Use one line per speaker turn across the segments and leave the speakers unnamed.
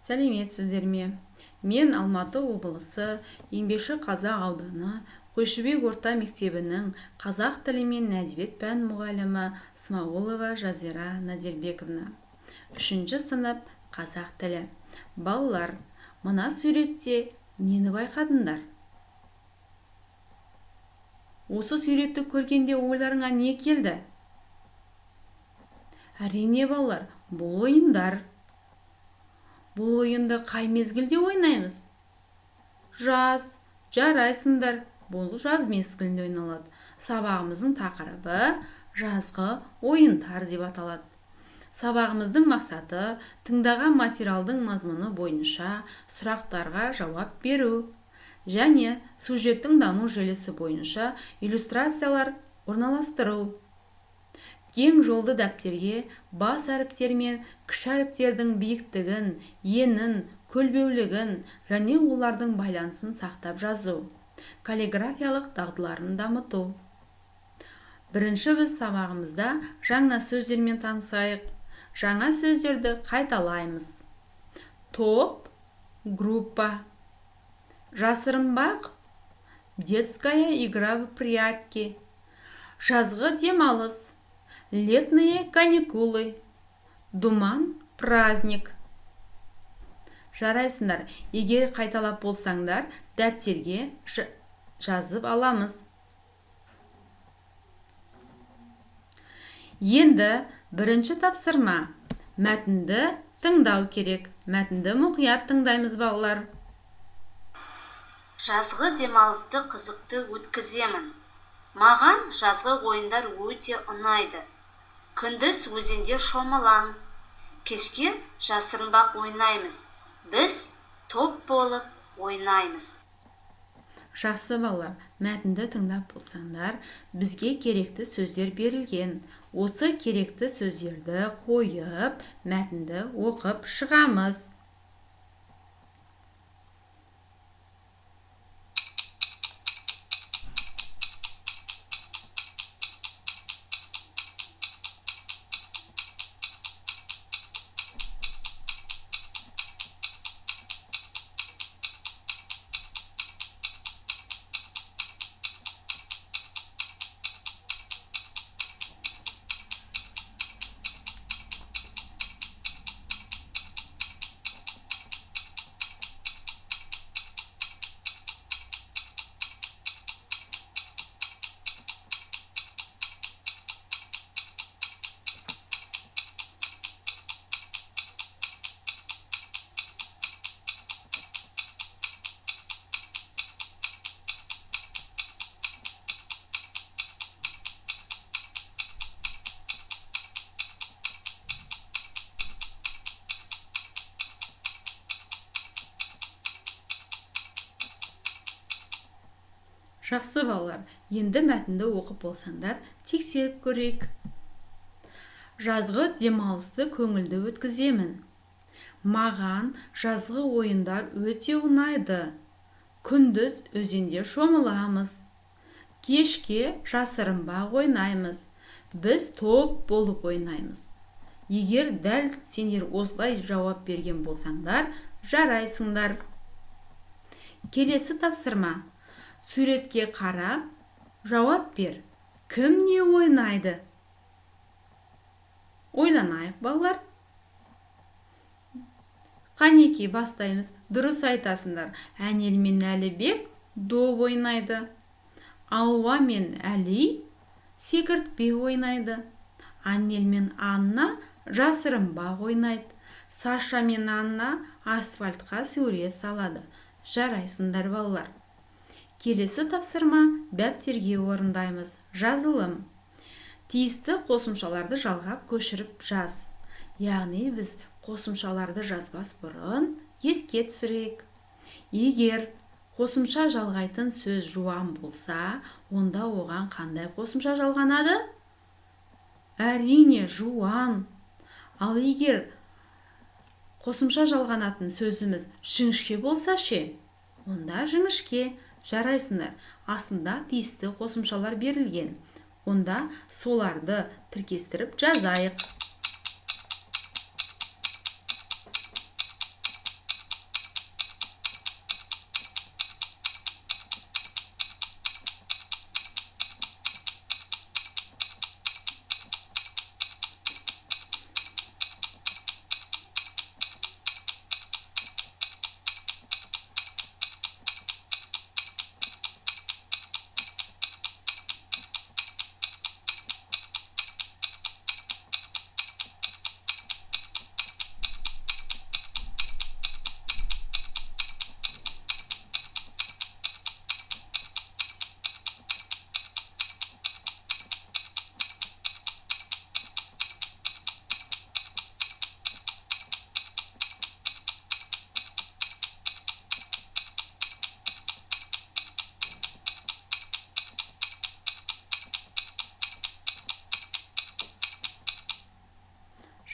Сәлеметсіздер ме? Мен Алматы облысы Еңбекшіқазақ ауданы Қойшыбек орта мектебінің қазақ тілі мен әдебиет пән мұғалімі Смағұлова Жазира Надирбековна. 3-ші сынып, қазақ тілі. Балалар, мына суретте нені байқадыңдар? Осы суретті көргенде ойларыңа не келді? Әрине, балалар, бұл ойындар. Бұл ойынды қай мезгілде ойнаймыз? Жаз, жарайсыңдар, бұл жаз мезгілінде ойналады. Сабағымыздың тақырыбы жазғы ойындар деп аталады. Сабағымыздың мақсаты тыңдаған материалдың мазмұны бойынша сұрақтарға жауап беру және сюжеттің даму желісі бойынша иллюстрациялар орналастыру. Кең жолды дәптерге бас әріптер мен кіші әріптердің биіктігін, енін, көлбеулігін және олардың байланысын сақтап жазу. Каллиграфиялық дағдыларын дамыту. Бірінші біз сабағымызда жаңа сөздермен танысайық. Жаңа сөздерді қайталаймыз. Топ, группа. Жасырынбақ, детская игра в прятки. Жазғы демалыс, летние каникулы. Думан, праздник. Жарайсыңдар, егер қайталап болсаңдар, дәптерге жазып аламыз. Енді бірінші тапсырма. Мәтінді тыңдау керек. Мәтінді мұқият тыңдаймыз, балалар.
Жазғы демалысты қызықты өткіземін. Маған жазғы ойындар өте ұнайды. Күндіз өзенде шомыламыз, кешке жасырынбақ ойнаймыз. Біз топ болып ойнаймыз.
Жақсы, балалар, мәтінді тыңдап болсаңдар, бізге керекті сөздер берілген. Осы керекті сөздерді қойып, мәтінді оқып шығамыз. Жақсы, балалар, енді мәтінді оқып болсаңдар, тексеріп көрейік. Жазғы демалысты көңілді өткіземін. Маған жазғы ойындар өте ұнайды. Күндіз өзенде шомыламыз. Кешке жасырынбақ ойнаймыз. Біз топ болып ойнаймыз. Егер дәл сендер осылай жауап берген болсаңдар, жарайсыңдар. Келесі тапсырма. Суретке қарап, жауап бер. Кім не ойнайды? Ойланайық, балалар. Қанекей, бастаймыз. Дұрыс айтасыңдар. Әнел мен Әлібек доп ойнайды. Алуа мен Әли секіртпе ойнайды. Аннел мен Анна жасырынбақ ойнайды. Саша мен Анна асфальтқа сурет салады. Жарайсыңдар, балалар. Келесі тапсырма дәптерге орындаймыз. Жазылым. Тиісті қосымшаларды жалғап көшіріп жаз. Яғни біз қосымшаларды жазбас бұрын еске түсірейік. Егер қосымша жалғайтын сөз жуан болса, онда оған қандай қосымша жалғанады? Әрине, жуан. Ал егер қосымша жалғанатын сөзіміз жіңішке болса ше, онда жіңішке. Жарайсыңдар, астында тиісті қосымшалар берілген. Онда соларды тіркестіріп жазайық.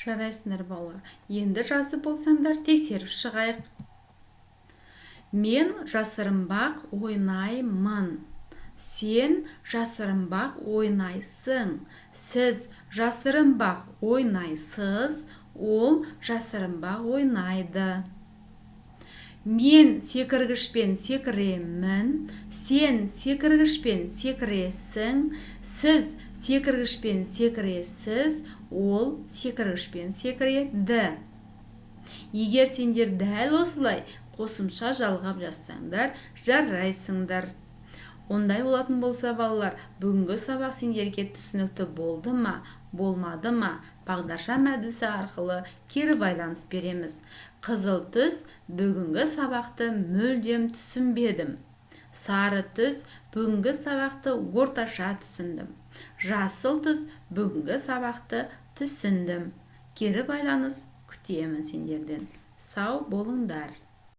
Жарайсыңдар, балалар. Енді жазып болсаңдар, тексеріп шығайық. Мен жасырынбақ ойнаймын. Сен жасырынбақ ойнайсың. Сіз жасырынбақ ойнайсыз. Ол жасырынбақ ойнайды. Мен секіргішпен секіремін. Сен секіргішпен секіресің. Сіз секіргішпен секіресіз. Ол секіргішпен секіреді. Егер сендер дәл осылай қосымша жалғап жазсаңдар, жарайсыңдар. Ондай болатын болса, балалар, бүгінгі сабақ сендерге түсінікті болды ма, болмады ма? Бағдаршам әдісі арқылы кері байланыс береміз. Қызыл түс: бүгінгі сабақты мүлдем түсінбедім. Сары түс: бүгінгі сабақты орташа түсіндім. Жасыл түс: бүгінгі сабақты түсіндім. Кері байланыс күтемін сендерден. Сау болыңдар.